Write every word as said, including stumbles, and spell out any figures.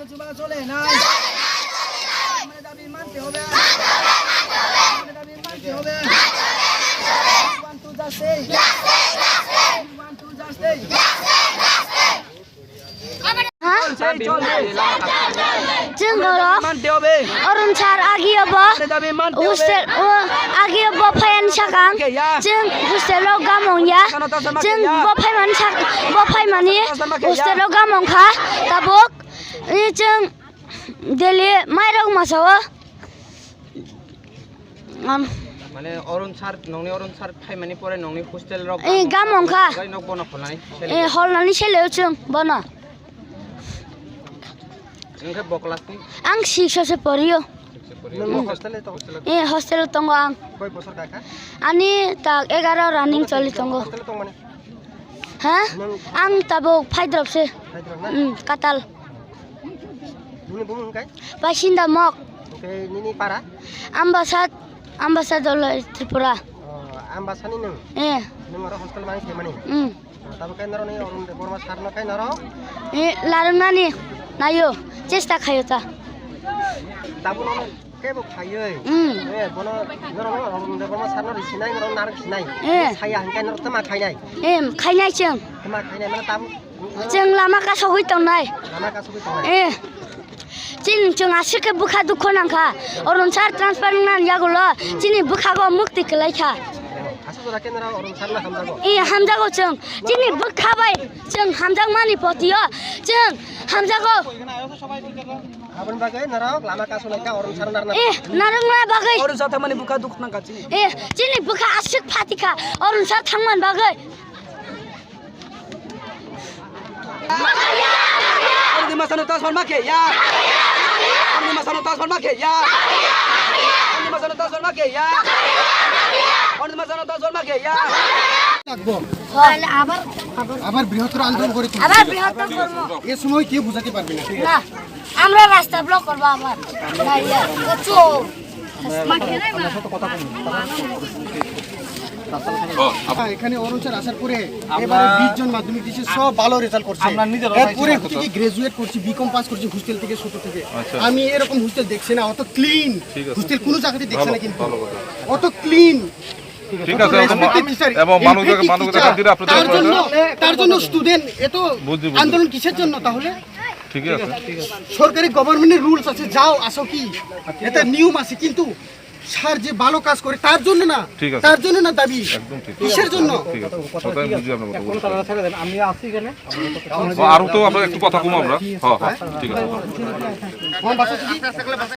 চুমা চলে না। আমাদের দাবি মানতে হবে। আমাদের দাবি মানতে হবে। We want to justice. We want to justice. Ha? চল, চল, চল। Chwng oro মানতে হবে। Arun sir agi obo. Dabi mante hobe. Hostel o agi obo phayan sakang. Chwng hostel o gamong ya. Chwng bo phaiman sak, bo phaimani hostel o gamong kha. Tabuk chwng daily mairok masao. Am. Mane Arun sir, nongni Arun sir phaimani pore nongni hostel rok. Eh, gamong kha. Nok bono holnani. Eh, holnani sele chwng bono. Wngkhe bo class ni? Ang six o se porio. Nung hostel e tongo? Eh, hostel o tongo ang. Koi bosor kaka? Ani tak egaro running choli tongo. Hostel e tongmani? Ha? Ang tabuk phaidrop se. Phaidrop na? Hmm, katal. Nini bumung hingkai? Pasinda mok. Hingkai nini para? Ambasad, Ambasad Dolai Tripura. Oh, Ambasani nung? Eh. Nung oro hostel mani kemani? Hmm. Tabuk khe norokni Arun Debbarma sir no khe norok? Eh, larwnani nayo, chesta khayo ta. Tabuk nono kebo khaiwi. Hmm. Eh, bono norok Arun Debbarma sir no risinai, norok narwk sinai. Eh. Saya hingkai norok tama khainai. Eh, khainai chwng. Tama khainai mane tabuk. Chwng lama kasogwi tongnai. Lama kasogwi tongnai. Eh. Chini chwng aswk khe bwkha dukho nangkha. Arun sir transfer wngna yagulo chini bwkhago mukti kwlaikha. Aswk jora khe norok Arun sir no hamjago? Iya, hamjago chwng. Chini bwkha bai chwng hamjakmani potio chwng hamjago. Aboni bagwi norok lama kasulaikha Arun sir narwkna. Eh, narwkna bagwi. Arun sir thangmani bwkha dukho nangkha chini. Eh, chini bwkha aswk phatikha Arun sir thangmani bagwi. Arun Dima Sanu transfer ma khe ya. Arun Dima Sanu transfer ma khe ya. Arun Dima Sanu transfer ma khe ya. Arun Dima Sanu transfer ma khe ya. লাগবো। তাহলে আবার, আবার আবার বৃহত্তর আন্দোলন গড়ে তুলবো। আবার বৃহত্তর করবো। এ সময় কেউ বুঝাতে পারবে না। না, আমরা রাস্তা ব্লক করবো আবার। না, ইয়ে, ও চোর। হ্যাঁ, এখানে অরুণ স্যার আসার পরে এবারে বিশ জন মাধ্যমিক দিয়েছে, সব ভালো রেজাল্ট করছে। আমরা নিজেরাও এরপরে হচ্ছে কি গ্র্যাজুয়েট করছি, বিকম পাস করছি হোস্টেল থেকে, ছোট থেকে। আচ্ছা। আমি এরকম হোস্টেল দেখছি না, অত ক্লিন হোস্টেল কোনো জায়গাতে দেখছি না কিন্তু। অত ক্লিন, ঠিক আছে, এবং মানুষ দেখে, মানুষ দেখে দিলে আপনাদের তার জন্য, তার জন্য স্টুডেন্ট এত আন্দোলন কিসের জন্য তাহলে? ঠিক আছে। সরকারি গভর্নমেন্টের রুলস আছে, যাও আসো কি, এটা নিয়ম আছে, কিন্তু স্যার যে ভালো কাজ করে তার জন্য না, ঠিক আছে। তার জন্য না দাবি। একদম ঠিক। কিসের জন্য? ঠিক আছে। কথা আমি বুঝি আপনার কথা বলছি। ছেড়ে দেন, আমি আছি এখানে। ও, আরো তো আমরা একটু কথা কম আমরা। হ্যাঁ, হ্যাঁ, ঠিক আছে। আমার বাসা কি?